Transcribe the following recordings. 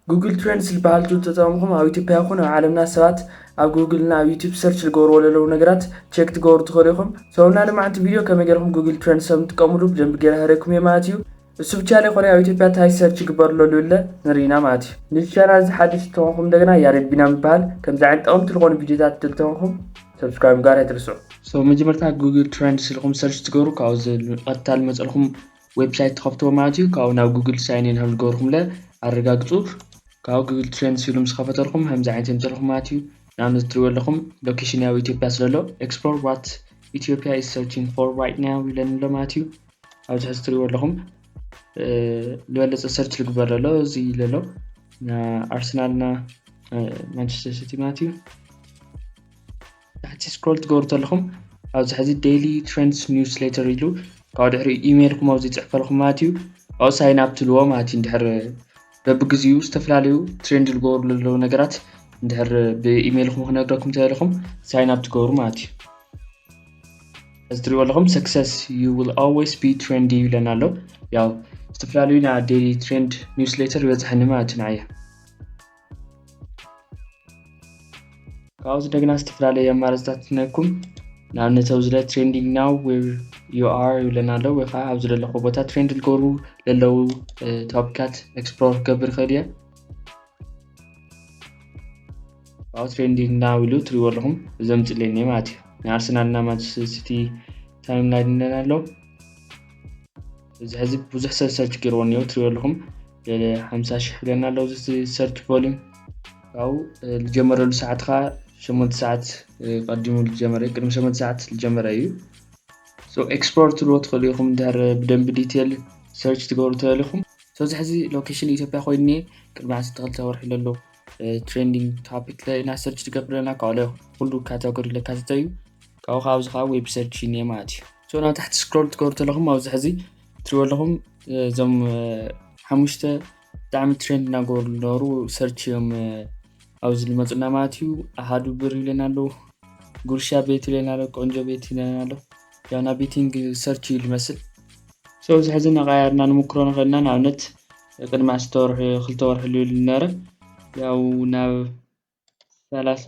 ጉግል ትሬንድስ ዝበሃል ቱል ተጠቐምኩም ኣብ ኢትዮጵያ ይኹን ኣብ ዓለምና ሰባት ኣብ ጉግል እና ኣብ ዩቲዩብ ሰርች ዝገብርዎ ዘለዉ ነገራት ቸክ ትገብሩ ትኽእሉ ኢኹም። ሰው እና ልማዕንቲ ቪድዮ ከመይ ገይርኩም ጉግል ትሬንድስ ከም ትጥቀምሉ ብደንብ ገይረ ህረኩም እየ ማለት እዩ። እሱ ብቻ ዘይኮነ ኣብ ኢትዮጵያ እንታይ ሰርች ይግበር ኣሎ ዝብለ ንርኢና ማለት እዩ። ንዚ ቻናል እዚ ሓድሽ እንተኾንኩም እንደገና ያሬድ ቢና ምበሃል። ከምዚ ዓይነት ጠቐምቲ ዝኾኑ ቪድዮታት እንተኾንኩም ሰብስክራይብ ጋር ኣይትርስዑ። ሰው መጀመርታ ጉግል ትሬንድስ ኢልኩም ሰርች ትገብሩ ካብኡ ቀጥታ ዝመፀልኩም ዌብሳይት ትኸፍትዎ ማለት እዩ። ካብኡ ናብ ጉግል ሳይን ኢን ከም ዝገበርኩምለ ኣረጋግፁ። ካብ ጉግል ትሬንድስ ኢሉ ምስ ከፈተልኩም ከምዚ ዓይነት የምፅልኩም ማለት እዩ። ንኣብነት ትሪእዎ ኣለኹም ሎኬሽን ኣብ ኢትዮጵያ ስለሎ explore what Ethiopia is searching for right now ኢለኒ ኣሎ ማለት እዩ። ኣብዚ ሕዚ ትሪእዎ ኣለኹም ዝበለፀ ሰርች ዝግበር ዘሎ እዚ ኢለ ኣሎ ኣርሰናልና ማንቸስተር ሲቲ ማለት እዩ። ታሕቲ ስክሮል ትገብሩ ተለኹም ኣብዚ ሕዚ ዴይሊ ትሬንድስ ኒውስ ሌተር ኢሉ ካብኡ ድሕሪ ኢሜይልኩም ኣብዚ ይፅሕፈልኩም ማለት እዩ። ኣብኡ ሳይን ኣፕ ትልዎ ማለት እዩ። እንድሕር በብግዚኡ ዝተፈላለዩ ትሬንድ ዝገብሩ ዘለዉ ነገራት እንድሕር ብኢሜይልኩም ክነግረኩም ተለኹም ሳይን ኣፕ ትገብሩ ማለት እዩ። እዚ ትሪእዎ ኣለኹም success you will always be trendy ይብለና ኣሎ። ያው ዝተፈላለዩ ናይ ዴይሊ ትሬንድ ኒውስ ሌተር ይበፅሐኒ ማለት እዩ ንዓየ። ካብዚ እንደገና ዝተፈላለዩ ኣማራፅታት ነኩም ንኣብነት ኣብዚ ለ trending now where you are ይብለና ኣሎ ወይ ከዓ ኣብዚ ዘለኹ ቦታ ትሬንድ ዝገብሩ ዘለዉ ቶፒካት ኤክስፕሎር ክገብር ይኽእል እየ። ካብኡ ትሬንዲንግ ናው ኢሉ ትሪእዎ ኣለኹም እዚ ኣምፅለኒ ማለት እዩ። ናይ ኣርሰናል እና ማንቸስተር ሲቲ ታይም ላይን ኣለና ኣሎ። እዚ ሕዚ ብዙሕ ሰብ ሰርች ገይርዎ እኒኦ ትሪእዎ ኣለኹም። ልዕሊ ሓምሳ ሽሕ ኢለና ኣለዉ እዚ ሰርች ቮሊም ካብኡ ዝጀመረሉ ሰዓት ከዓ ሸሞንተ ሰዓት ቀዲሙ ዝጀመረ ቅድሚ ሸሞንተ ሰዓት ዝጀመረ እዩ። ኤክስፕሎር ትብልዎ ትኽእሉ ኢኹም እንድሕር ብደንቢ ዲቴል ሰርች ትገብሩ ተደሊኹም። ሰዚ ሕዚ ሎኬሽን ኢትዮጵያ ኮይኑ ቅድሚ ዓሰርተ ክልተ ወርሒ ለሎ ትሬንዲንግ ታፒክ ለና ሰርች ትገብር ለና ካለ ኩሉ ካተጎሪ ለካተተ እዩ። ካብኡ ካብዚ ከዓ ዌብ ሰርች ይኒ ማለት እዩ። ሶ ናብ ታሕቲ ስክሮል ትገብሩ ተለኹም ኣብዚ ሕዚ ትሪእዎ ኣለኹም እዞም ሓሙሽተ ብጣዕሚ ትሬንድ እናገበሩ ዝነበሩ ሰርች እዮም ኣብዚ ዝመፁና ማለት እዩ። ኣሃዱ ብር ይብለና ኣለዉ። ጉርሻ ቤት ይብለና ኣሎ። ቆንጆ ቤት ይብለና ኣሎ። ያው ናብ ቤቲንግ ሰርች እዩ ዝመስል። ሶ እዚ ሕዚ እናቀያየርና ንምክሮ ንኽእልና ንኣብነት ቅድሚ ዓሰርተ ወርሒ ክልተ ወርሒ ልብል ነበረ ያው ናብ ሰላሳ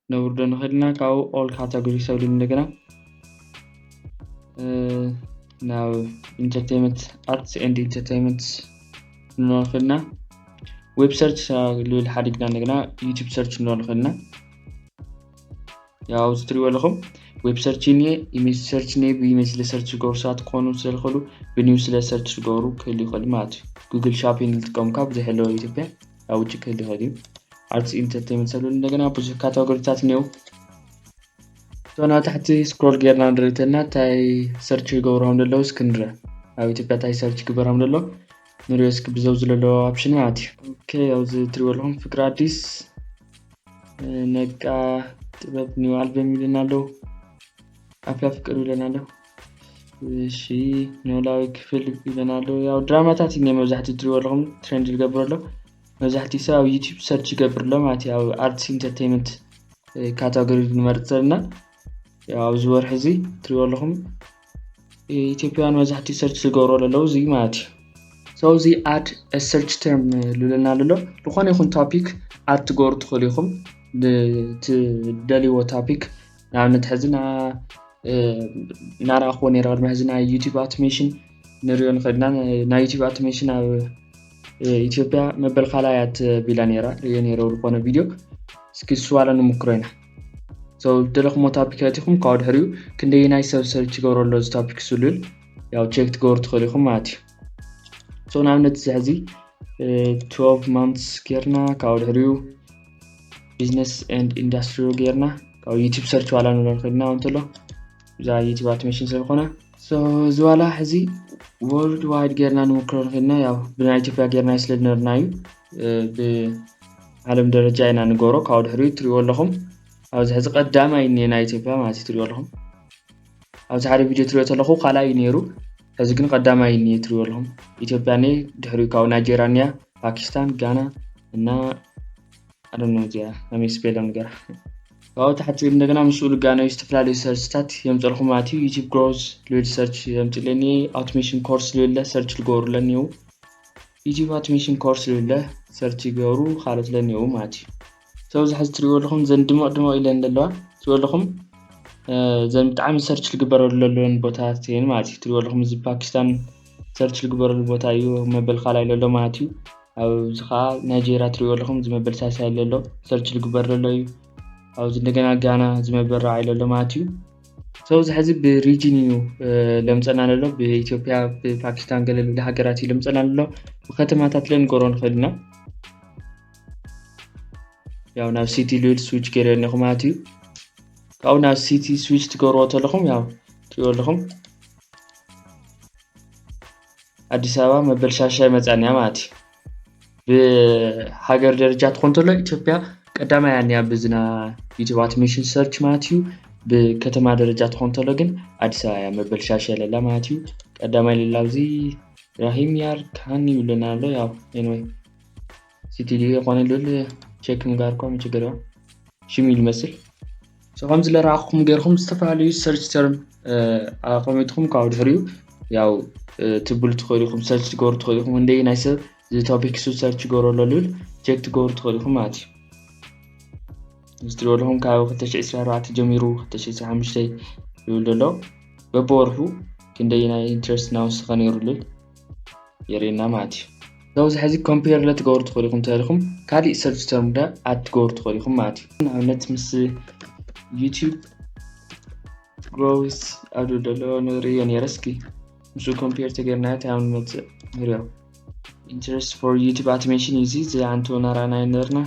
ነውርዶ ንኽእልና ካብኡ ኦል ካተጎሪ ሰብሉ እንደገና ናብ ኢንተርቴንመንት ኣርትስ ኤንድ ኢንተርቴንመንት ንኽእልና ዌብ ሰርች ልብል ሓዲግና እንደገና ዩቲብ ሰርች ንኽእልና ያው እዚ ትሪእዎ ኣለኹም ዌብ ሰርች ኒ ኢሜጅ ሰርች ኒ ብኢሜጅ ስለ ሰርች ዝገብሩ ሰባት ክኾኑ ስለዝኽእሉ ብኒው ስለ ሰርች ዝገብሩ ክህሉ ይኽእል ማለት እዩ። ጉግል ሻፒንግ ዝጥቀሙካ ብዙሕ ኣለዎ ኢትዮጵያ ኣብ ውጭ ክህሉ ይኽእል እዩ። ኣርትስ ኢንተርቴንመንት ሰብሉ እንደገና ብዙሕ ካተጎሪታት እኒው ሶና ታሕቲ ስክሮል ጌርና ንርኢ ተልና እንታይ ሰርች ይገብሩ ከም ዘለዉ እስኪ ንረ ኣብ ኢትዮጵያ እንታይ ሰርች ይግበር ከም ዘሎ ንሪኦ እስኪ ብዘው ዝለሎ ኣፕሽን ማለት እዩ። ኦኬ ኣብዚ ትሪእዎ ኣለኹም ፍቅሪ ኣዲስ ነቃ ጥበብ ኒው ኣልበም ይብለና ኣለዉ። ኣፍያ ፍቅር ይብለና ኣለዉ። እሺ ኖላዊ ክፍል ይብለና ኣለዉ። ያው ድራማታት እዩ መብዛሕትኡ ትሪእዎ ኣለኹም ትሬንድ ዝገብር ኣሎ። መብዛሕትኡ ሰብ ኣብ ዩቲብ ሰርች ይገብር ኣሎ ማለት እዩ። ኣብ ኣርትስ ኢንተርቴንመንት ካተጎሪ ንመርፅ ዘለና ኣብዚ ወርሒ እዚ ትሪእዎ ኣለኹም ኢትዮጵያውያን መብዛሕትኡ ሰርች ዝገብሮ ዘለዉ እዚ ማለት እዩ። ሰው እዚ ኣድ ሰርች ተርም ልብለና ኣሎ ዝኾነ ይኹን ቶፒክ ኣድ ትገብሩ ትኽእሉ ኢኹም ትደልይዎ ቶፒክ ንኣብነት ሕዚ ናረኣኽዎ ነረ ቅድሚ ሕዚ ናይ ዩቲብ ኣውቶሜሽን ንሪኦ ንኽእልና ናይ ዩቲብ ኣውቶሜሽን ኣብ ኢትዮጵያ መበል ካልኣይ እያ ተቢላ ነራ ሪኦ ነረ ዝኾነ ቪድዮ እስኪ እሱ ዋላ ንምክሮ ኢና ዝደለኹሞ ታፒክ ኣቲኹም ካብኡ ድሕሪኡ ክንደየናይ ሰብ ሰርች ይገብሮ ኣሎ እዚ ታፒክ ስሉል ያው ቸክ ትገብሩ ትኽእሉ ኢኹም ማለት እዩ ንኣብነት እዚ ሕዚ twelve months ጌርና ካብኡ ድሕሪኡ business and industry ጌርና ካብ ዩቲብ ሰርች ዋላ ንብሎ ንኽእልና እንተሎ እዛ ዩቲብ ኣውቶሜሽን ስለዝኾነ እዚ ዋላ ሕዚ ወርልድ ዋይድ ጌርና ንምክሮ ንኽእልና ያው ብናይ ኢትዮጵያ ጌርና ስለ ዝነበርና እዩ ብዓለም ደረጃ ኢና ንገብሮ ካብኡ ድሕሪኡ ትሪእዎ ኣለኹም ኣብዚ ሕዚ ቀዳማይ እኒኤ ናይ ኢትዮጵያ ማለት እዩ ትሪእዎ ኣለኹም ኣብዚ ሓደ ቪድዮ ትሪኦ ተለኹ ካልኣይ እዩ ነይሩ ሕዚ ግን ቀዳማይ እኒኤ ትሪእዎ ኣለኹም ኢትዮጵያ እኒኤ ድሕሪኡ ካብኡ ናይጀርያ እኒያ ፓኪስታን ጋና እና ኣደኖ እዚኣ ከመይ ስፔሎም ገራ ካብኡ ታሕቲ እንደገና ምስኡ ልጋነዩ ዝተፈላለዩ ሰርችታት የምፀልኹም ማለት እዩ ዩቲብ ግሮዝ ልብል ሰርች የምፅለኒ ኣውቶሜሽን ኮርስ ልብለ ሰርች ልገብሩለኒ እዩ YouTube automation course ዝብለ search ይገብሩ፣ ካልኦት ለኒኡ ማለት እዩ። So እዚ ሕዚ ትሪእዎ ኣለኹም ዘን ድምቕ ድምቕ ኢለን ዘለዋ ትሪእዎ ኣለኹም። ዘን ብጣዕሚ search ዝግበረሉ ዘለውን ቦታታት እየን ማለት እዩ። ትሪእዎ ኣለኹም እዚ ፓኪስታን search ዝግበረሉ ቦታ እዩ፣ መበል ካልኣይ ዘሎ ማለት እዩ። ኣብዚ ከዓ ናይጄርያ ትሪእዎ ኣለኹም፣ እዚ መበል ሳልሳይ ዘሎ search ዝግበር ዘሎ እዩ። ኣብዚ እንደገና ጋና እዚ መበል ራብዓይ ዘሎ ማለት እዩ። So እዚ ሕዚ ብሪጅን እዩ ለምፀና ዘሎ፣ ብኢትዮጵያ ብፓኪስታን ገለ ልብሊ ሃገራት እዩ ለምፀና ዘሎ። ብከተማታት ለ ንገሮ ንኽእል ኢና። ያው ናብ ሲቲ ልብል ስዊች ገይረ ኣለኹ ማለት እዩ። ካብኡ ናብ ሲቲ ስዊች ትገብርዎ ተለኹም ያው ትሪእዎ ኣለኹም ኣዲስ ኣበባ መበል ሻሻይ መፃንያ ማለት እዩ። ብሃገር ደረጃ ትኾን ተሎ ኢትዮጵያ ቀዳማይ ኣንያ ብዝና YouTube automation search ማለት እዩ። ብከተማ ደረጃ ትኾን ተሎ ግን ኣዲስ ኣበባ እያ መበል ሻሻይ ለላ ማለት እዩ። ቀዳማይ ለላ ኣብዚ ራሂም ያር ካን ይብለና ኣሎ። ያው anyway ሲቲ ድዩ የኾነ ልብል ቸክ ምጋር እኳ ምችግር ሽም ይመስል። So ከምዚ ለረኣኹም ገይርኩም ዝተፈላለዩ search term ኣቐሚጥኩም ካብኡ ድሕሪኡ ያው ትብሉ ትኽእሉ ኢኹም፣ search ትገብሩ ትኽእሉ ኢኹም። እንደይ ናይ ሰብ እዚ topic ሱ search ይገብሩ ኣሎ ልብል ቸክ ትገብሩ ትኽእሉ ኢኹም ማለት እዩ። እዚ ትሪእዎ ኣለኹም ካብ ክልተ ሽሕ ዕስራን ኣርባዕተን ጀሚሩ ክልተ ሽሕ ዕስራን ሓሙሽተን ይብል ዘሎ በብወርሑ ክንደይ ናይ ኢንትረስት እናወሰኸ ነይሩ ልብል የርእየና ማለት እዩ። So እዚ ሕዚ ኮምፔር ለ ትገብሩ ትኽእሉ ኢኹም ተልኹም ካሊእ search term ዳ ኣድ ትገብሩ ትኽእሉ ኢኹም ማለት እዩ። ንኣብነት ምስ YouTube growth ኣብ ደሎ ንርእዮ ነይረ፣ እስኪ ምስኡ ኮምፔር ተገይርና እንታይ ኣብ ንመፅእ ንሪኦ። Interest for YouTube automation እዩ እዚ፣ እዚ ኣንቶና ራእናዮ ነርና።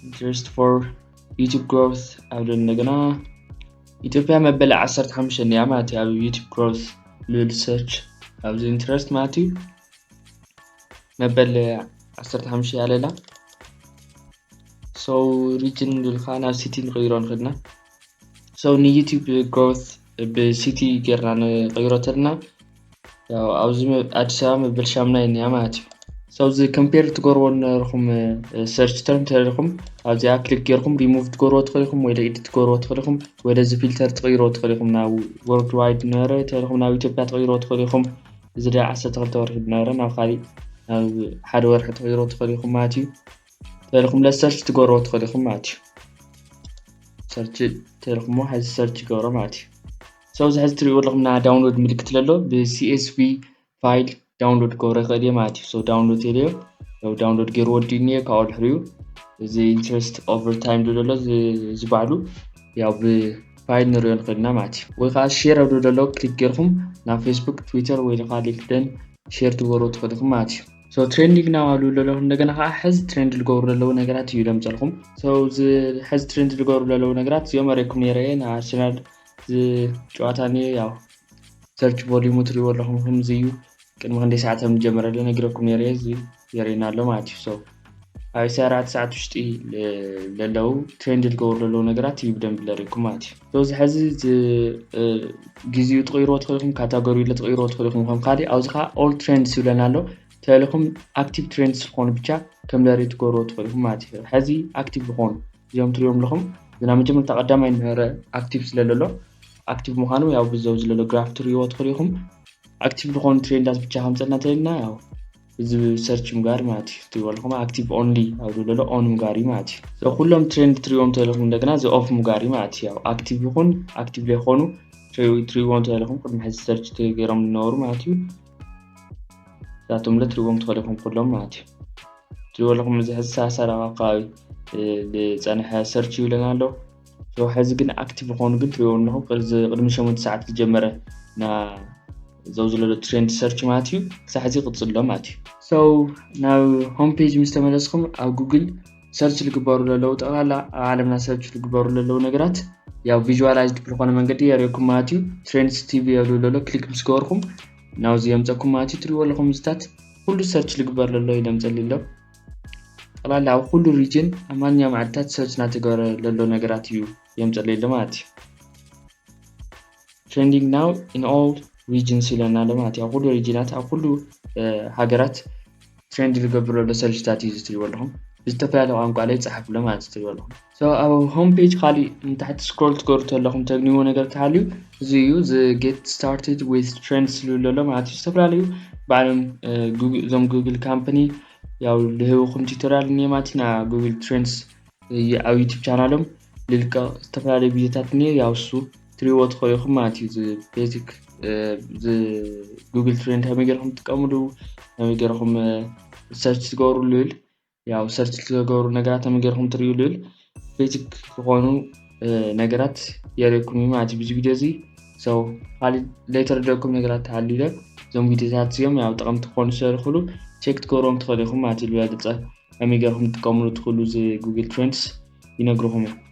Interest for YouTube growth ኣብ ደሎ እንደገና ኢትዮጵያ መበል ዓሰርተ ሓሙሽተ እያ ማለት እዩ። ኣብ YouTube growth ልብል search ኣብዚ ኢንትረስት ማለት እዩ መበል ዓሰርተ ሓሙሽተ ኣለላ። So region ንብል ከዓ ናብ ሲቲ ንቕይሮ ንኽእልና። So ንዩቲዩብ growth ብሲቲ ጌርና ንቕይሮ ተልና ያው ኣብዚ መ- ኣዲስ ኣበባ መበል ሻምናይ እኒኣ ማለት እዩ። So እዚ ኮምፔር ትገብርዎ ነበርኩም search term ተልኹም ኣብዚኣ ክሊክ ጌርኩም ሪሙቭ ትገብርዎ ትኽእሉ ኢኹም ወይ ኤዲት ትገብርዎ ትኽእሉ ኢኹም ወይ ደዚ ፊልተር ትቕይርዎ ትኽእሉ ኢኹም ናብ ወርልድ ዋይድ ነበረ ተልኹም ናብ ኢትዮጵያ ትቕይርዎ ትኽእሉ ኢኹም። እዚ ደ ዓሰርተ ክልተ ወርሒ ነበረ ናብ ካሊእ ናብ ሓደ ወርሒ ትቕይርዎ ትኽእሉ ኢኹም ማለት እዩ። ተልኹም ለ search ትገብርዎ ትኽእሉ ኢኹም ማለት እዩ። Search ተልኹሞ ሕዚ search ይገብሮ ማለት እዩ። So እዚ ሕዚ ትሪእዎ ኣለኹም ና download ምልክት ለሎ ብ CSV ፋይል download ክገብሮ ይኽእል እየ ማለት እዩ። So download ኢለዮ ያው download ገይሩ ወዲእኒ እየ። ካብኡ ድሕሪኡ እዚ interest over time ዝብል ዘሎ እዚ ባዕሉ ያው ብፋይል ንሪኦ ንኽእል ኢና ማለት እዩ። ወይ ከዓ ሼር ኣብ ዝብል ዘሎ ክሊክ ጌርኩም ናብ ፌስቡክ፣ ትዊተር ወይ ከዓ ሊንክደን ሼር ትገብሩ ትኽእሉ ኢኹም ማለት እዩ። So trending now ኣብ ዝብል ዘለኹም እንደገና ከዓ ሕዚ ትሬንድ ዝገብሩ ዘለዉ ነገራት እዩ ለምፀልኩም። So እዚ ሕዚ ትሬንድ ዝገብሩ ዘለዉ ነገራት እዚኦም ኣርእየኩም ነይረ እየ። ንኣርሰናል እዚ ጨዋታ እኒኦ ያው search volume ትሪእዎ ኣለኹም ከምዚ እዩ። ቅድሚ ክንደይ ሰዓት ከም ዝጀመረ ለ ነግረኩም ነይረ እየ። እዚ የርእየና ኣሎ ማለት እዩ። So ኣብ ዕስራን ኣርባዕተን ሰዓት ውሽጢ ለ- ለለዉ ትሬንድ ዝገብሩ ዘለዉ ነገራት እዩ ብደንብ ለሪኩም ማለት እዩ። So እዚ ሕዚ እዚ እ፣ ግዜኡ ትቕይርዎ ትኽእሉ ኢኹም፣ ካታጎሪ ለ ትቕይርዎ ትኽእሉ ኢኹም። ከም ካልእ ኣብዚ ከዓ all trends ይብለና ኣሎ። ተልኹም ኣክቲቭ ትሬንድስ ዝኾኑ ብቻ ከም ለሪ ትገብርዎ ትኽእሉ ኢኹም ማለት እዩ። ሕዚ ኣክቲቭ ዝኾኑ እዚኦም ትሪኦም ኣለኹም እዚ ናብ መጀመርታ ቀዳማይ ነበረ ኣክቲቭ ስለ ዘሎ ኣክቲቭ ምዃኑ ያው ብዘው ዝለሎ ግራፍ ትሪእዎ ትኽእሉ ኢኹም። ኣክቲቭ ዝኾኑ ትሬንዳት ብቻ ከምፀልና ተልና ያው እዚ ሰርች ምጋር ማለት እዩ። ትሪእዎ ኣለኹም ኣክቲቭ ኦንሊ ኣብ ዝለሎ ኦን ምጋር እዩ ማለት እዩ። So ኩሎም ትሬንድ ትሪእዎም ተለኹም እንደገና እዚ ኦፍ ምጋር እዩ ማለት እዩ። ያው ኣክቲቭ ይኹን ኣክቲቭ ዘይኮኑ ትሪ- ትሪእዎም ተለኹም ቅድሚ ሕዚ ሰርች ገይሮም ዝነበሩ ማለት እዩ። ንሳቶም ለ ትሪእዎም ትኽእሉ ኢኹም ኩሎም ማለት እዩ። ትሪእዎ ኣለኹም እዚ ሕዚ ሰላሳ ደቂቃ ኣካባቢ እ፣ ዝፀንሐ ሰርች ይብለና ኣሎ። So ሕዚ ግን ኣክቲቭ ዝኾኑ ግን ትሪእዎም ኣለኹም ቅድሚ ቅድሚ ሸሞንተ ሰዓት ዝጀመረ ና ዘው ዝለሎ ትሬንድ ሰርች ማለት እዩ። ክሳብ ሕዚ ይቕፅል ኣሎ ማለት እዩ። So ናብ ሆም ፔጅ ምስ ተመለስኩም ኣብ ጉግል ሰርች ዝግበሩ ዘለዉ ጠቕላላ ኣብ ዓለምና ሰርች ዝግበሩ ዘለዉ ነገራት ያው ቪዥዋላይዝድ ብዝኾነ መንገዲ የርእየኩም ማለት እዩ። ትሬንድስ ቲቪ የብሉ ዘሎ ክሊክ ምስ ገበርኩም ናብዚ የምፀኩም ማለት እዩ። ትሪእዎ ኣለኹም ምስታት ኩሉ ሰርች ዝግበር ዘሎ እዩ ለምፀሊ ኣሎ። ጠቕላላ ኣብ ኩሉ ሪጅን ኣብ ማንኛውም ዓድታት ሰርች እናተገበረ ዘሎ ነገራት እዩ የምፀሊ ኣሎ ማለት እዩ። Trending now in all regions ይብለና ኣሎ ማለት እዩ። ኣብ ኩሉ ሪጅናት ኣብ ኩሉ እ፣ ሃገራት ትሬንድ ዝገብር ዘሎ ሰርችታት እዩ እዚ ትሪእዎ ኣለኹም። ብዝተፈላለየ ቋንቋ ላይ ይፀሓፍሎ ማለት እዩ። ትሪእዎ ኣለኹም። So ኣብ home page ካሊእ ንታሕቲ scroll ትገብሩ ተለኹም ተግንይዎ ነገር ተሃልዩ፣ እዚ እዩ፣ እዚ get started with trends ዝብል ዘሎ ማለት እዩ። ዝተፈላለዩ ባዕሎም እዞም Google company ያው ልህብኹም tutorial እኒኦ ማለት እዩ። ና Google Trends ኣብ YouTube ቻናሎም ልልቀቕ ዝተፈላለዩ ቪዲዮታት እኒኦ፣ ያው እሱ ትሪእዎ ትኽእሉ ኢኹም ማለት እዩ። እዚ basic እዚ Google Trend ከመይ ገይርኩም ትጥቀምሉ፣ ከመይ ገይርኩም search ትገብሩ ልብል፣ ያው search ዝገብሩ ነገራት ከመይ ገይርኩም ትሪኡ ልብል basic ዝኾኑ ነገራት የርእየኩም እዩ ማለት እዩ ብዚ ቪዲዮ እዚ። So ካልእ ዘይተረደእኩም ነገራት ተሃልዩ እዞም ቪዲዮታት እዚኦም ያው ጠቐምቲ ክኾኑ ስለ ዝኽእሉ check ትገብሮም ትኽእሉ ኢኹም ማለት እዩ። ዝበለፀ ከመይ ገይርኩም ትጥቀምሉ ትኽእሉ እዚ Google Trends ይነግርኹም እዮም።